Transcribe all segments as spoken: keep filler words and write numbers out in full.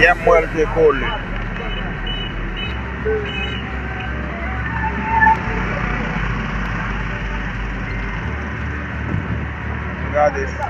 Yè m wè l te kole. Gade sa.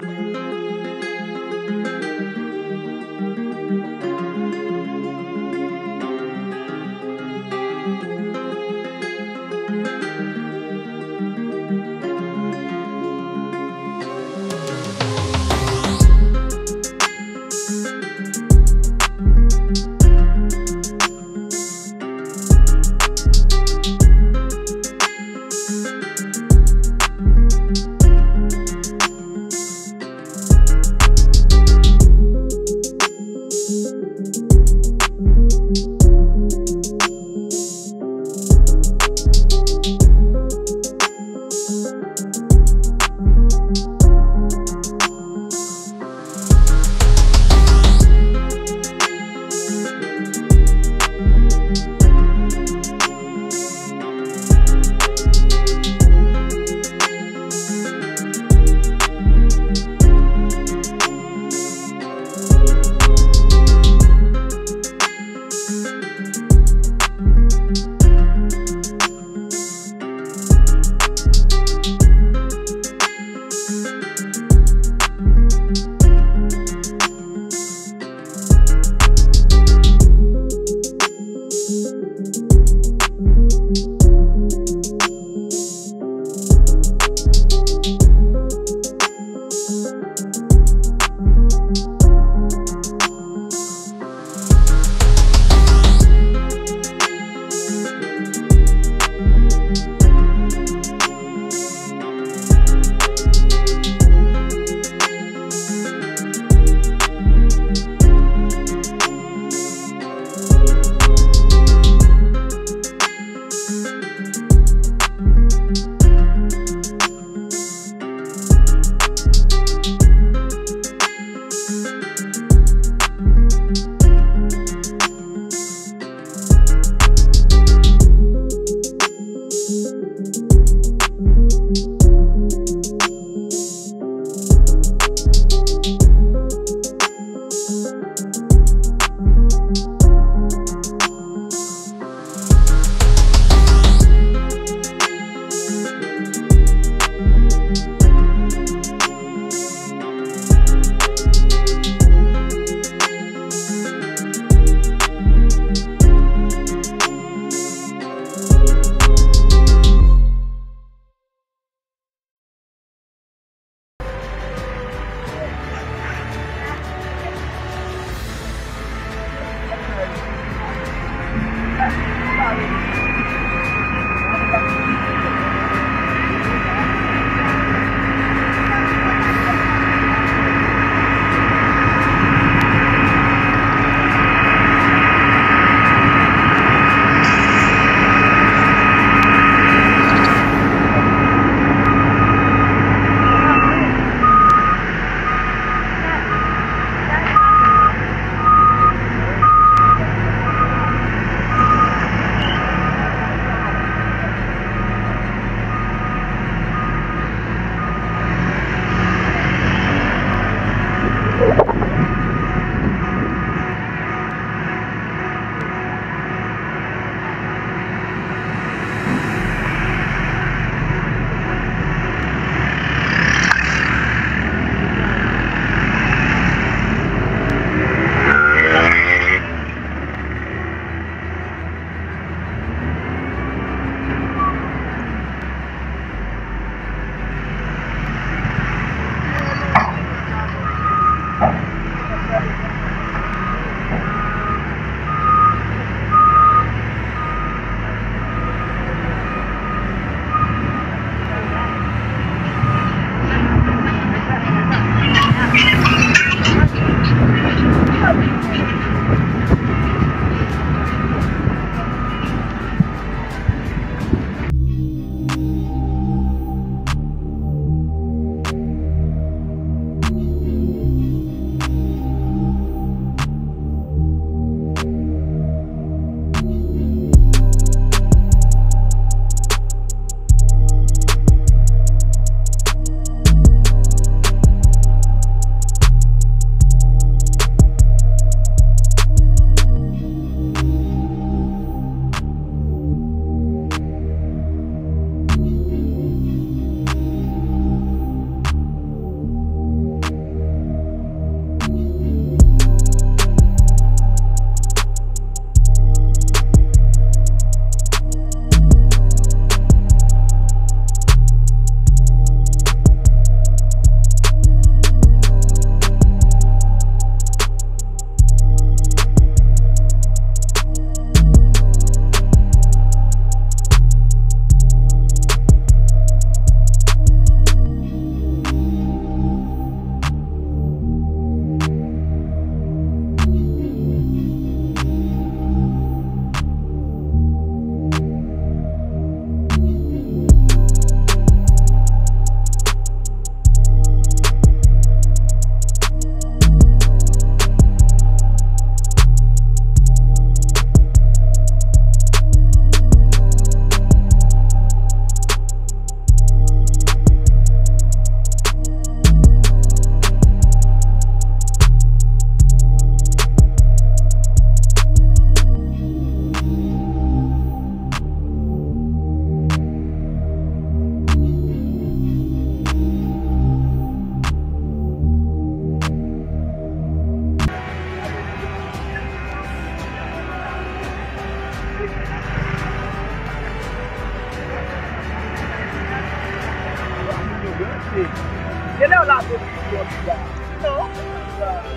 Genlè w lave pou yo deja. Non, konsa.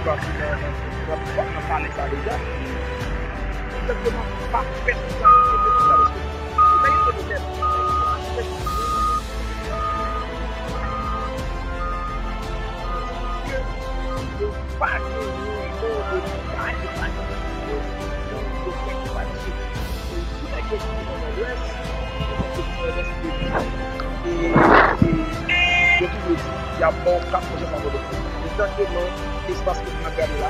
Paske nan, nan, nan, nan pale sa deja. Egzakteman, pa pèsonn pa kite tout sa, paske ou ta gen pwoblèm. Yo pa genyen, yo pa genyen, pa genyen, yo, yo, yo fèk pa genyen. Tout nèg yo sou Nòdwès, yo sou Nòdwès, e, e, yo toujou di, y ap ba w kat pwochen pa pwochen. Egzakteman, espas ke n ap gade la.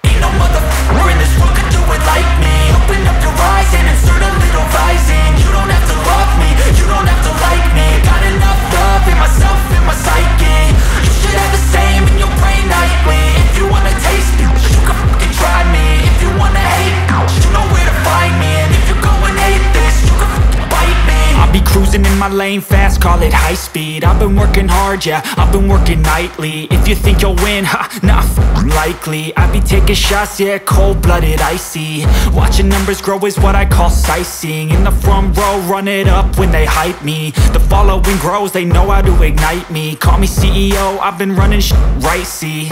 Ain't no motherfucker in this world could do it like me. Open up your eyes and insert a little rising. You don't have to love me, you don't have to like me. Got enough love in myself, in my psyche. You should have the same in your brain nightly. If you wanna taste me, you can fucking try me. If you wanna hate me, you know where to find me. And if you go and hate this, you can fucking bite me. I be cruising in my lane fast, call it high speed. I've been working hard, yeah, I've been working nightly. If you think you'll win, ha, nah, f- likely. I be taking shots, yeah, cold-blooded, icy. Watching numbers grow is what I call sightseeing. In the front row, run it up when they hype me. The following grows, they know how to ignite me. Call me C E O, I've been running sh- right, see.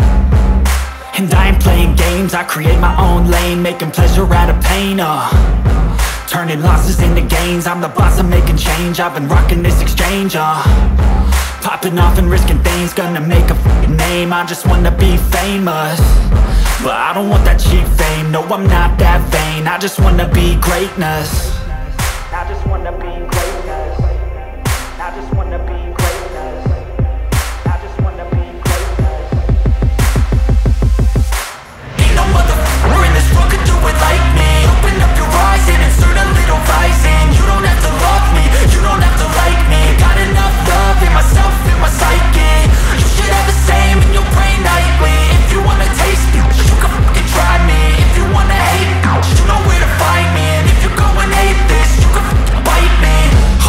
And I ain't playing games, I create my own lane, making pleasure out of pain, uh. Turning losses into gains, I'm the boss, I'm making change, I've been rocking this exchange, uh. Popping off and risking things, gonna make a fucking name, I just wanna be famous. But I don't want that cheap fame, no, I'm not that vain, I just wanna be greatness. I just wanna be greatness. I just wanna be greatness. I just wanna be greatness. Ain't no motherfucker in this world could do it like me. Open up your eyes and insert a little rising. You don't have to love me, you don't have to like me. Got enough love in myself, in my psyche. You should have the same in your brain nightly. If you wanna taste me, you can fucking try me. If you wanna hate me, you know where to find me. And if you go and hate this, you can fucking bite me.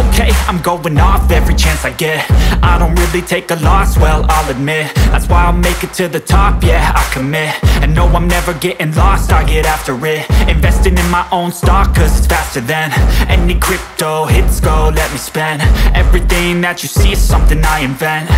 Okay, I'm going off every chance I get. I don't really take a loss, well, I'll admit. That's why I'll make it to the top, yeah, I commit. And no, I'm never getting lost, I get after it. Investing in my own stock, cause it's faster than any crypto hits go. Let me spend everything that you see is something I invent.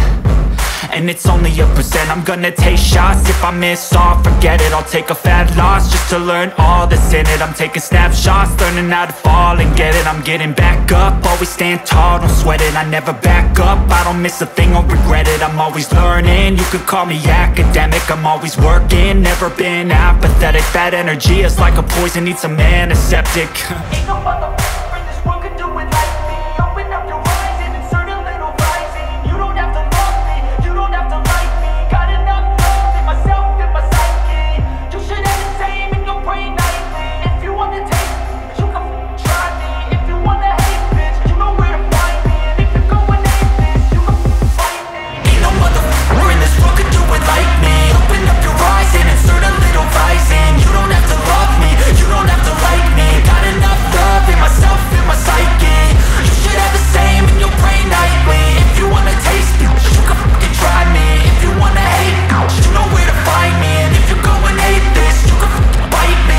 And it's only a percent. I'm gonna take shots. If I miss all, forget it. I'll take a fat loss just to learn all that's in it. I'm taking snapshots, learning how to fall and get it. I'm getting back up, always stand tall, don't sweat it. I never back up, I don't miss a thing or regret it. I'm always learning, you could call me academic. I'm always working, never been apathetic. That energy is like a poison, needs some antiseptic. Ain't no motherfucker in this world could do it like me. Open up your eyes and insert a little rising. You don't have to love me, you don't have to like me. Got enough love in myself, in my psyche. You should have the same in your brain nightly. If you wanna taste me, you can fucking try me. If you wanna hate, bitch, you know where to find me. And if you go and hate this, you can fucking fight me. Ain't no motherfucker in this world could do it like me. Open up your eyes and insert a little rising. You don't have to love me, you don't have to like me. Got enough love in myself, in my psyche. You should have the same in your brain nightly. If you wanna taste me, you can fucking try me. If you wanna hate me, you know where to find me. And if you go and hate this, you can fucking bite me.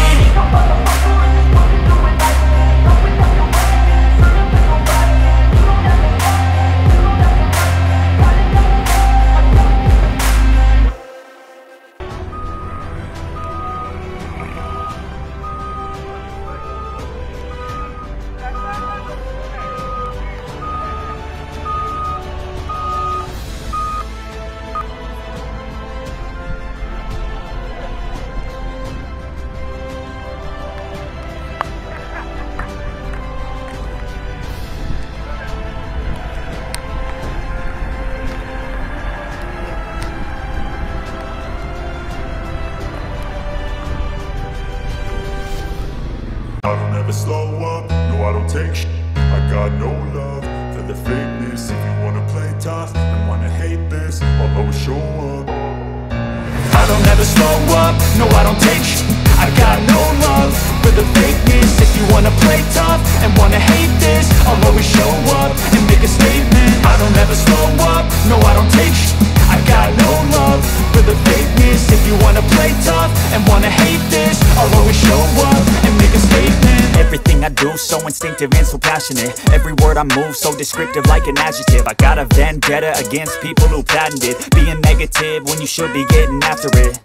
I don't ever slow up, no, I don't take sh- I got no love for the fakeness. If you wanna play tough and wanna hate this, I'll always show up. I don't ever slow up, no, I don't take sh- I got no love for the fakeness. If you wanna play tough and wanna hate this, I'll always show up and make a statement. I don't ever slow up, no, I don't take sh- I got no love for the fakeness. If you wanna play tough and wanna hate this, I'll always show up and make a statement. Everything I do, so instinctive and so passionate. Every word I move, so descriptive like an adjective. I got a vendetta against people who patented being negative when you should be getting after it.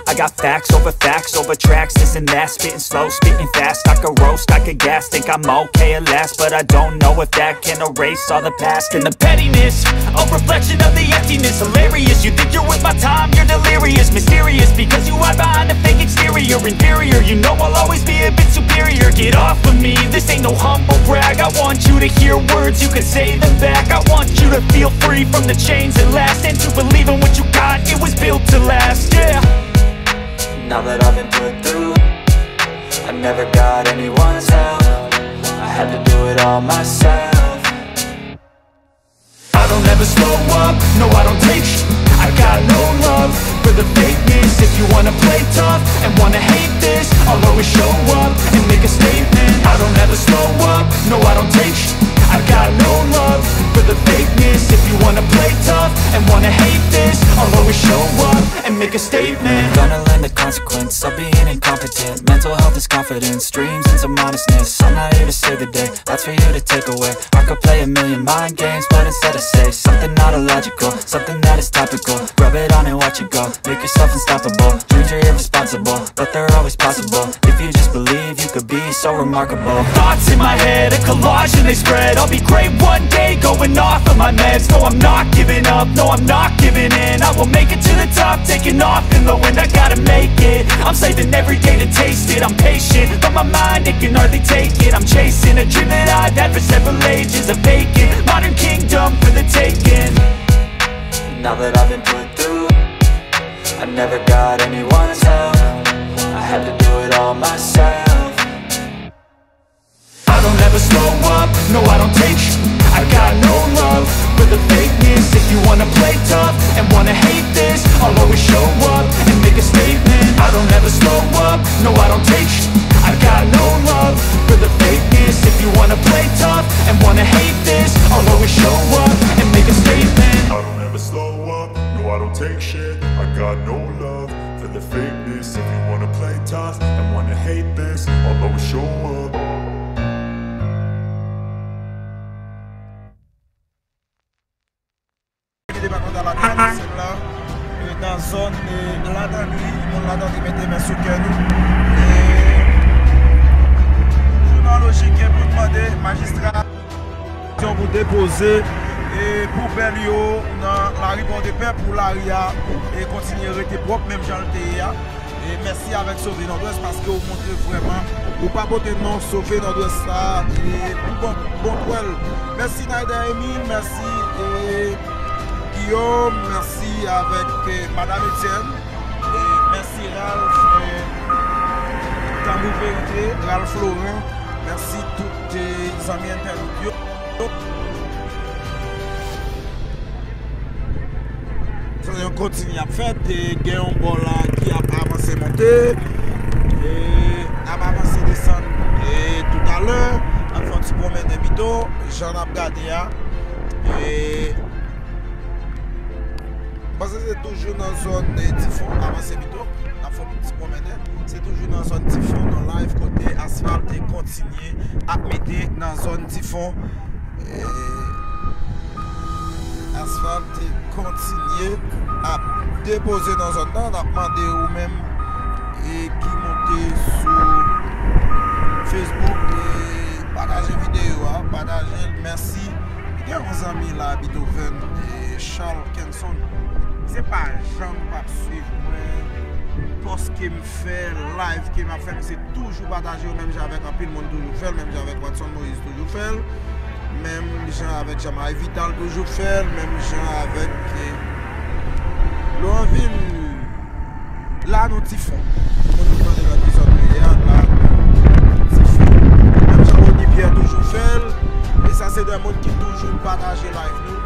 I got facts over facts over tracks, this and that. Spitting slow, spitting fast. I could roast, I could gas. Think I'm okay at last, but I don't know if that can erase all the past. And the pettiness, a reflection of the emptiness. Hilarious, you think you're worth my time, you're delirious. Mysterious, because you hide behind a fake exterior. Inferior, you know I'll always be a bit superior. Get off of me, this ain't no humble brag. I want you to hear words, you can say them back. I want you to feel free from the chains that last, and to believe in what you got, it was built to last, yeah. Now that I've been put through, I never got anyone's help. I had to do it all myself. I don't ever slow up, no, I don't take sh-, I got no love for the fakeness. If you wanna play tough and wanna hate this, I'll always show up and make a statement. I don't ever slow up, no, I don't take sh-, I got no love for the fakeness. If you wanna play tough and wanna hate this, I'll always show up and make a statement. Gonna learn the consequence of being incompetent. Mental health is confidence, dreams and some honestness. I'm not here to save the day, that's for you to take away. I could play a million mind games, but instead I say something not illogical, something that is topical. Rub it on and watch it go. Make yourself unstoppable. Dreams are irresponsible, but they're always possible. If you just believe, you could be so remarkable. Thoughts in my head, a collage and they spread. I'll be great one day, going off of my meds. No, I'm not giving up, no, I'm not giving in. I will make it to the top, taking off in the wind. I gotta make it. I'm saving every day to taste it. I'm patient, but my mind, it can hardly take it. I'm chasing a dream that I've had for several ages. A vacant modern kingdom for the taking. Now that I've been put through, I never got anyone's help. I had to do it all myself. I don't ever slow up, no, I don't take sh-, I got no love for the fakeness. If you wanna play tough and wanna hate this, I'll always show up and make a statement. I don't ever slow up, no, I don't take sh-, I got no love for the fakeness. If you wanna play tough and wanna hate this, I'll always show up and make a statement. I don't ever slow up, no, I don't take shit. I got no love for the fakeness. If you wanna play tough and wanna hate this, I'll always show up. Depatman Dalagrand, se la, e, nan zòn, e, Latandri, moun Latandri mete men sou kè nou. E, toujou nan lojik ke pou n mande majistra pou depoze, e, poubèl yo nan lari Pòdepè pou lari a, e, kontinye rete pwòp menm jan l te ye a. E mèsi avèk Sove Nòdwès paske w montre vrèman ou pa pote non Sove Nòdwès sa, e, pou bon, bon twèl. Mèsi Nayda Emile, mèsi, e, Guillaume, mèsi avèk, e, Madam Etienne, e, mèsi Ralph, e, Tanbou Verite, Ralph Laurent, mèsi tout, e, zanmi entènot yo. Sa yon kontinye ap fèt, e gen yon bò la ki ap avanse monte, e ap avanse desann, e toutalè, ap fè yon ti pwonmennen pito, jan n ap gade a, e, m panse se toujou nan zòn, e, Tifon, avanse pito, n ap fè yon ti pwonmennen, se toujou nan zòn Tifon, nan live kote asfalt te kontinye ap mete nan zòn Tifon. E, asfalt kontinye ap depoze nan zòn nan. N ap mande ou menm, e, ki monte sou Facebook, e, pataje videyo a, pataje l. Mèsi. Gen yon zanmi la, Beethoven, e, Charles Kenson. Se pa janm p ap swiv mwen, pòs ke m fè, live ke m ap fè, m se toujou pataje yo, menm jan avèk anpil moun toujou fè l, menm jan avèk Watson Moïse toujou fè l, menm jan avèk Jean Marie Vital toujou fè l, menm jan avèk, e, Laurent Ville. La nou Tifon. Pou moun ki mande nan ki zòn nou ye a, la nou Tifon. Menm jan Rony Pierre toujou fè l, e sa se de moun ki toujou pataje live nou.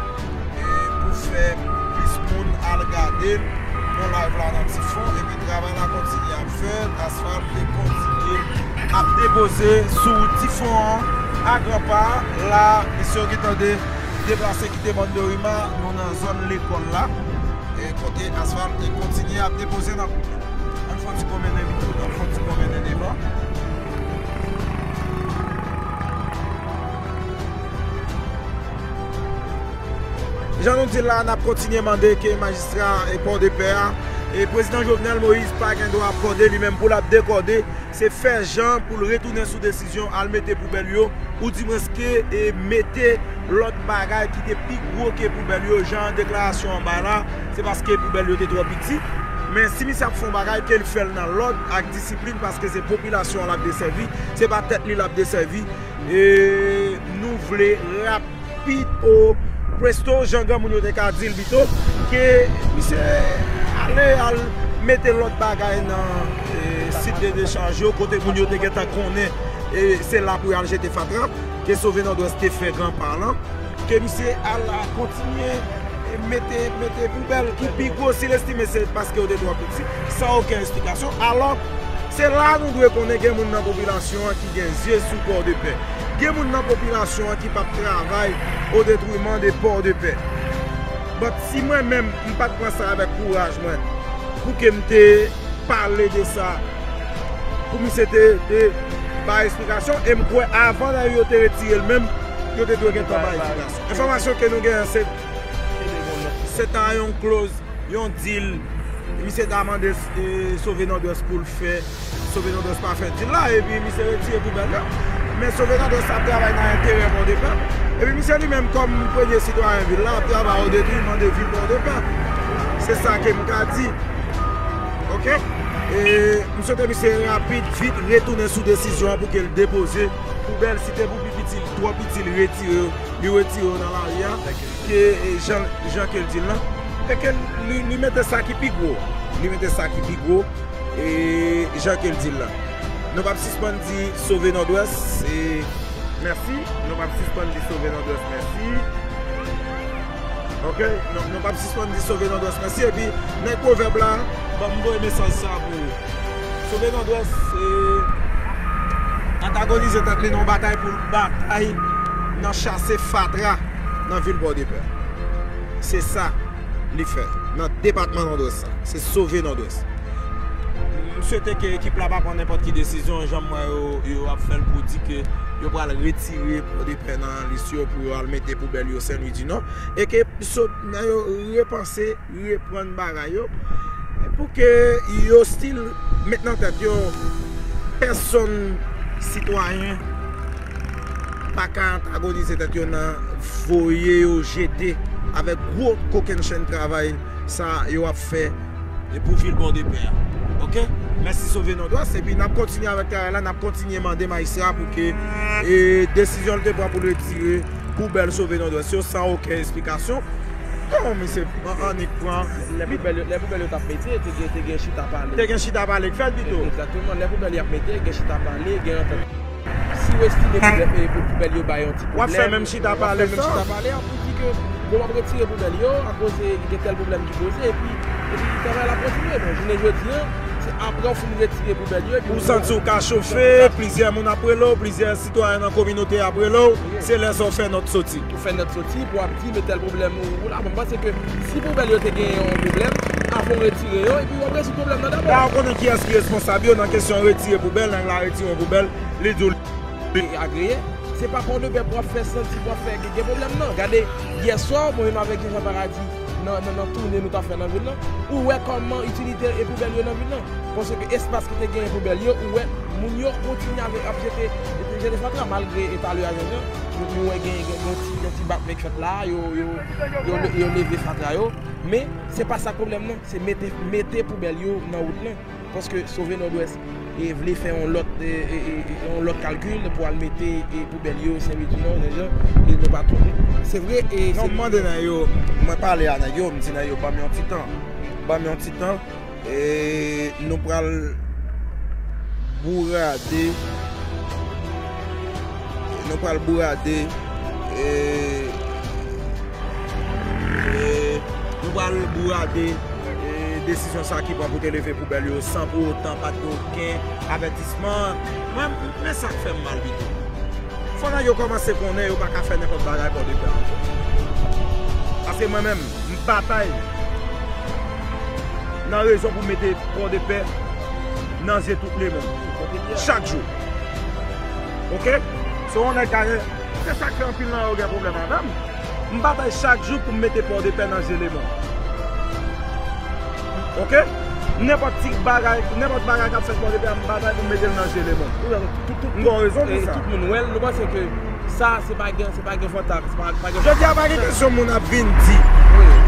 E pou fè plis moun al gade nou live la nan Tifon, epi travay la kontinye ap fèt, asfalt te kontinye ap depoze sou Tifon an a gran pa. La, misye yo gentan de deplase kite Bòn Dorima, nou nan zòn lekòl la, e kote asfalt te kontinye ap depoze nan, ann fè yon ti pwonmennen pito, ann fè yon ti pwonmennen devan. Jan nou di l la, n ap kontinye mande ke majistra e Pòdepè a, e prezidan Jovenel Moïse pa gen dwa kòde li menm pou l ap dekòde, se fè jan pou l retounen sou desizyon al mete poubèl yo, oudimwenske e mete lòt bagay ki te pi gwo ke poubèl yo, jan deklarasyon an bay la, se paske poubèl yo te twò piti. Men si misye ap fè yon bagay, ke l fè l nan lòd ak disiplin, paske se popilasyon an l ap desèvi, se pa tèt li l ap desèvi. E nou vle rapid o presto, jan granmoun yo te ka di l pito, ke misye ale al mete lòt bagay nan e, sit de dechaj yo, kote moun yo te gentan konnen e, se la pou y al jete fatra, ke Sove Nòdwès te fè gran pa lan, ke misye al kontinye e, mete, mete poubèl ki pi gwo, si l estime se paske yo te twò piti, san okenn esplikasyon. Alò, se la nou dwe konnen gen moun nan popilasyon an ki gen zye sou Pòdepè. Gen moun nan popilasyon an ki p ap travay o detriman de Pòdepè. But si mwen menm, m pa t pran sa avèk kouraj mwen, pou ke m te pale de sa, pou misye te, te bay esplikasyon, e m kwè avan dayè yo te retire l menm, yo te dwe gentan bay esplikasyon. Enfòmasyon ke nou genyen, se, se ta yon clause, yon deal. Misye ta mande e, Sove Nòdwès pou l fè, Sove Nòdwès pa fè deal la, epi misye retire poubèl yo. Men Sove Nòdwès ap travay nan enterè Pòdepè. Epi misye li menm, kòm premye sitwayen vil la, ap travay o detriman de vil Pòdepè. Se sa ke m ka di. Oke? E m swete misye rapid, vit, retounen sou desizyon an pou ke l depoze poubèl. Si te pou pi piti, twò piti, li retire yo, li retire yo nan lari a. Ke e, jan, jan ke l di l lan. E ke li, li mete sa ki pi gwo. Li mete sa ki pi gwo. E jan ke l di l lan. Nou p ap sispann di Sove Nòdwès e mèsi. Nou p ap sispann di Sove Nòdwès mèsi. Oke? Nou, nou p ap sispann di Sove Nòdwès mèsi. Epi, nèg pwovèb la, ban m voye mesaj sa pou ou. Sove Nòdwès e, antagonize tèt li nan yon batay pou l batay nan chase fatra nan vil Pòdepè. Se sa li fè nan depatman Nòdwès la. Se Sove Nòdwès. M swete ke ekip la pa pran nenpòt ki desizyon, jan m wè yo, yo ap fè l pou di ke yo pral retire Pòdepè nan lis yo pou yo al mete poubèl yo Sen Lwi di Nò. E ke sot nan yo repanse, reprann bagay yo. Pou ke yo still met nan tèt yo, pèsonn sitwayen pa ka antagonize tèt yo nan voye yo jete avèk gwo kokennchenn travay sa yo ap fè pou vil Pòdepè a. Oke? Mèsi Sove Nòdwès. Epi n ap kontinye avèk travay la, n ap kontinye mande majistra pou ke e, desizyon l te pran pou l retire poubèl Sove Nòdwès yo san okenn esplikasyon. Bon, misye an- annik pran. Lè poubèl yo, lè poubèl yo t ap mete, te gen, te gen chita pale. Te gen chita pale k fèt pito. Egzakteman. Lè poubèl y ap mete, gen chita pale, gen antant. Si w estime poubèl, e, pou- poubèl yo bay yon ti pwoblèm, w ap fè menm chita pale sa. W ap fè menm chita pale a pou di ke, bon, m ap retire poubèl yo, akoz gen tèl pwoblèm ki poze, epi, epi travay la kontinye. Bon, jounen jodi a, se apre w fin retire poubèl yo, epi ou santi w ka chofe, plizyè moun ap rele w, plizyè sitwayen nan kominote ap rele w, se lè sa w fè nòt soti. Ou fè nòt soti pou w ap di, men tèl pwoblèm ou, ou la. Bon, m panse ke si poubèl yo te gen yon pwoblèm, avan w retire yo, epi w ap rezoud pwoblèm nan dabò. La, ou konnen kiyès ki responsab yo nan kesyon retire poubèl, nèg la retire yon poubèl, li di w li agreye. Se pa Pòdepè pou w ap fè santi, pou w ap fè gen, gen pwoblèm, non. Gade, yè swa, mwen menm avèk Jean Jean Paradis, nan, nan, nan toune nou t ap fè nan vil lan, ou wè kòman itilite e poubèl yo nan vil lan. Paske espas ki te genyen poubèl yo, ou wè moun yo kontinye avèk ap jete, jete fatra malgre e talè a Jean Jean, nou, nou wè gen, gen, gen ti, gen ti batmen k fèt la, yo, yo, yo, yo leve fatra yo. Men, se pa sa k pwoblèm nan, se mete, mete poubèl yo nan wout lan. Paske Sove Nòdwès e vle fè yon lòt, e, e, e, e, yon lòt kalkil pou al mete, e, poubèl yo Sen Lwi di Nò, Jean Jean, e nou pa twonpe. Se vre, e non, se m mande nèg yo, mwen pale a nèg yo, m di nèg yo, ban m yon ti tan. Ban m yon ti tan, e nou pral bourade, nou pral bourade, e, e nou pral bourade, e, desizyon sa ki pran pou te leve poubèl yo san pou otan pa t gen okenn avètisman. Mwen, men sa k fè m mal pito. Fò nèg yo kòmanse konnen yo pa ka fè nenpòt bagay Pòdepè ankò. Paske mwen menm, m batay nan rezon pou mete Pòdepè nan zye tout lemonn. Chak jou. Oke? Se yon nèg ka gen, se sa k fè anpil nan yo gen pwoblèm avè m. M batay chak jou pou m mete Pòdepè nan je lemonn. Oke? Nenpòt ti bagay, nenpòt bagay k ap fèt Pòdepè a, m batay pou m mete l nan je lemonn. M gen rezon pou sa. Tout moun wè l, nou panse ke sa, se pa gen, se pa gen fantak, se pa, pa gen fantak. Jodi a, pa gen kesyon moun ap vin di.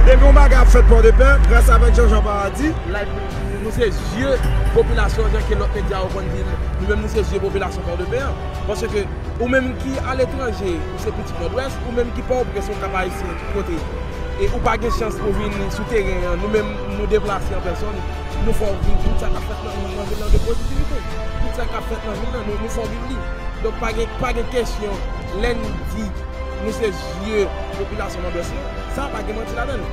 Depi yon bagay ap fèt Pòdepè, gras avèk Jean Jean Paradis. Like, nou se zye popilasyon, jan ke lòt medya yo konn di, nou menm nou se zye popilasyon Pòdepè an. Paske ou menm ki aletranje, ou se pitit Nòdwès, ou menm ki Pòtoprens, yon Kap Ayisyen, tout kote. E ou pa gen chans pou vin sou teren an, nou menm nou deplase an pèsòn, nou fè w viv tout sa k ap fèt nan, nan, nan vil lan de pozitivite. Tout sa k ap fèt nan vil lan, nou, nou fè w viv li. Donk pa gen, pa gen kesyon lè n di nou se zye popilasyon Nòdwès lan, sa pa gen manti ladan l.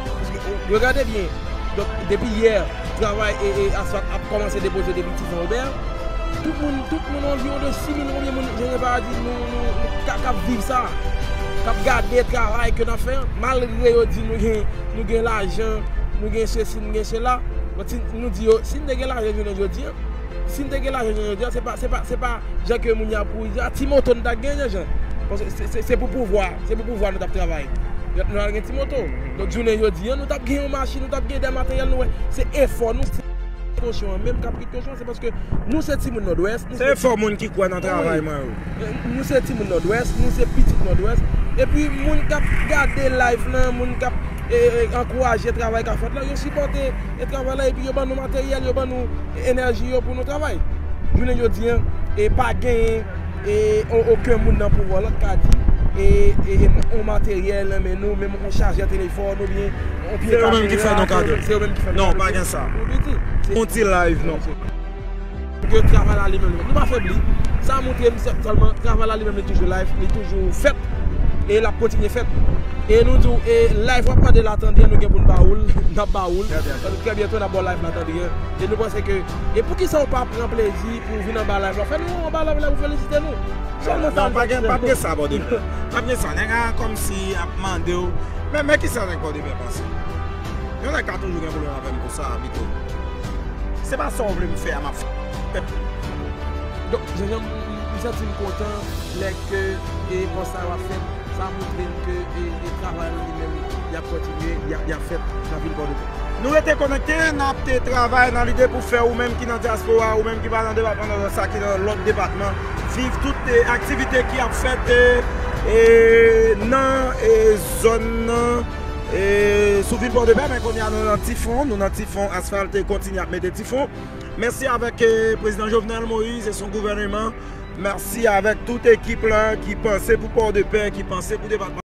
Paske, e, regade byen, donk depi yè, travay e, e asfalt ap kòmanse depoze depi Ti Jan Wobè. Tout moun, tout moun, anviwon de sis mil konbyen moun, Jean Jean Paradis, nou, nou, nou ka, k ap viv sa, k ap gade travay ke n ap fè an. Malgre yo di nou gen, nou gen lajan, nou gen sesi, nou gen sela. Bon, si nou di yo, si n te gen lajan jounen jodi an, si n te gen lajan jounen jodi an, se pa, se pa, se pa jan ke moun yo ap kouri di, a, ti moto nou t ap gen, Jean Jean. Paske se, se, se pou pouvwa, se pou pouvwa nou t ap travay. Nou t ap gen ti moto. Donk, jounen jodi an, nou t ap gen yon machin, nou t ap gen de materyèl, nou wè. Se efò nou. Kochon an, menm k ap rit kochon an, se paske nou se timoun Nòdwès. Se efò moun ki kwè nan travay mwen yo. Nou se timoun Nòdwès, nou se pitit Nòdwès. Epi moun k ap gade live lan, moun k ap, e, e, ankouraje travay k ap fèt la, yo sipòte, e, travay la, epi yo ban nou materyèl, yo ban nou, e, enèji yo pou nou travay. Jounen jodi an, e, pa genyen, e, o-, okenn moun nan pouvwa la k ka di, e, e, e, yon materyèl nan men nou, menm yon chajè telefòn oubyen yon pye kamera, se yo menm ki fè nou kado. Se yo menm ki fè nou kado. Non, pa gen sa. Ou piti. Yon ti live, non. Ke travay la li menm, nou pa febli. Sa montre m sèlman, travay la li menm, li toujou live, li toujou fèt, e l ap kontinye fèt. E nou di w, e live w ap mande la, tande, nou gen pou n ba ou l, n ap ba ou l. Trè byento. Trè byento, n ap ba w live la, tande. E nou panse ke, e poukisa w pa pran plezi pou w vin anba live la? Fè nou anba live la pou felisite nou. Sèlman sa. Non, pa gen, p ap gen sa, Pòdepè. P ap gen sa. Nèg la kòmsi ap mande w. Men, men kisa nèg Pòdepè panse? Yon nèg ka toujou gen pwoblèm avè m pou sa, pito. Se pa sa w vle m fè a, m ap fè. Donk, Jean Jean, m, m santi m kontan lè ke, e, konsèy w ap fè. Sa montre m ke, e, e, travay la li menm, y ap kontinye, y ap, y ap fèt nan vil Pòdepè. Nou rete konekte, n ap te travay nan lide pou fè ou menm ki nan dyaspora, ou menm ki pa nan depatman Nòdwès la, ki nan lòt depatman, viv tout, e, aktivite ki ap fèt, e, e, nan, e, zòn nan, e, sou vil Pòdepè, men kounye a nou nan Tifon, nou nan Tifon, asfalt kontinye ap mete Tifon. Mèsi avèk, e, prezidan Jovenel Moïse e son gouvèneman. Mèsi avèk tout ekip la ki panse pou Pòdepè, ki panse pou depatman.